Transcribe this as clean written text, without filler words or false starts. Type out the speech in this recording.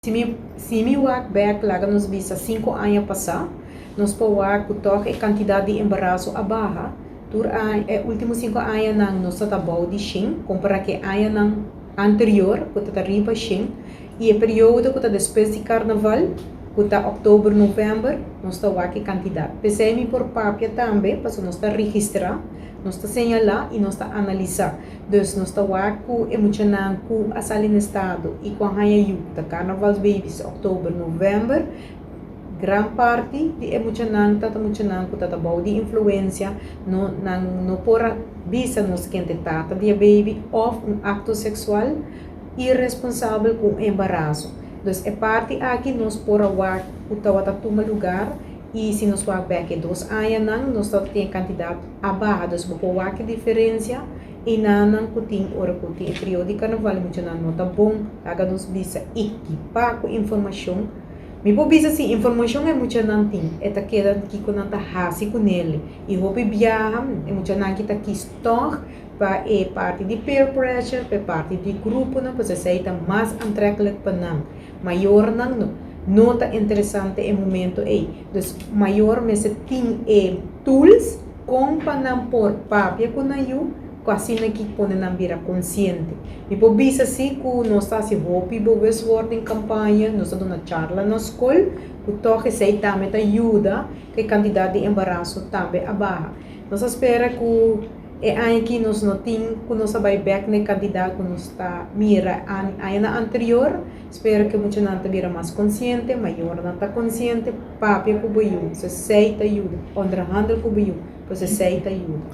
Si mi wak bek, laga nos bisa 5 aña pasá, nos por wak ku toch e kantidat di embaraso a baha. Tur e último 5 añanan nos ta bou di 100, kompará ku añanan anterior, ku ta riba 100. I e periodo ku ta despues di karnaval, ku ta òktober, novèmber, nos ta wak e kantidat. P'esei mi por papia tambe, pasobra nos ta registrá, nos ta señalá i nos ta analisá. Dus nos ta wak ku e muchanan ku a sali na estado i ku a haña yu, ta carnaval babies, òktober, novèmber, gran parti di e muchanan ta muchanan ku ta bou di influensia, no, nan no por bisa nos ken ta tata di baby òf un akto seksual iresponsabel ku embaraso. Dus e parti aki nos por wak ku tabata tuma lugá i si nos wak bek 2 añanan, nos tin kantidat a baha, dus bo por wak diferensia i nan ku tin ora ku tin periodo di karnaval, muchanan no ta bon, laga nos bisa, ekipá ku informashon. Mi por bisa si informashon e muchanan tin, e ta keda kiko nan ta hasi kuné. I hopi biaha e muchanan ku ta kies toch pa e parti di peer pressure, pa parti di grupo nan, pues esei ta mas aantrekkelijk pa nan. Mayornan no ta interesante e momento ei. Dus mayor mester tin e tools kon pa nan por papia ku nan yu, ku asina ku pone nan bira konsiente. Mi por bisa si ku nos ta hasi hopi bewustwording campagne, nos ta duna charla na skol, ku toch esei tambe ta yuda ku e kantidat di embaraso tambe a baha. Nos ta spera ku e aña aki nos no tin ku nos bai bek na kantidat ku nos ta mira aña anterior. Spera ku muchanan ta bira mas konsiente, mayornan ta konsiente, papia ku bo yu, esei ta yuda, onderhandel ku bo yu, pues esei ta yuda.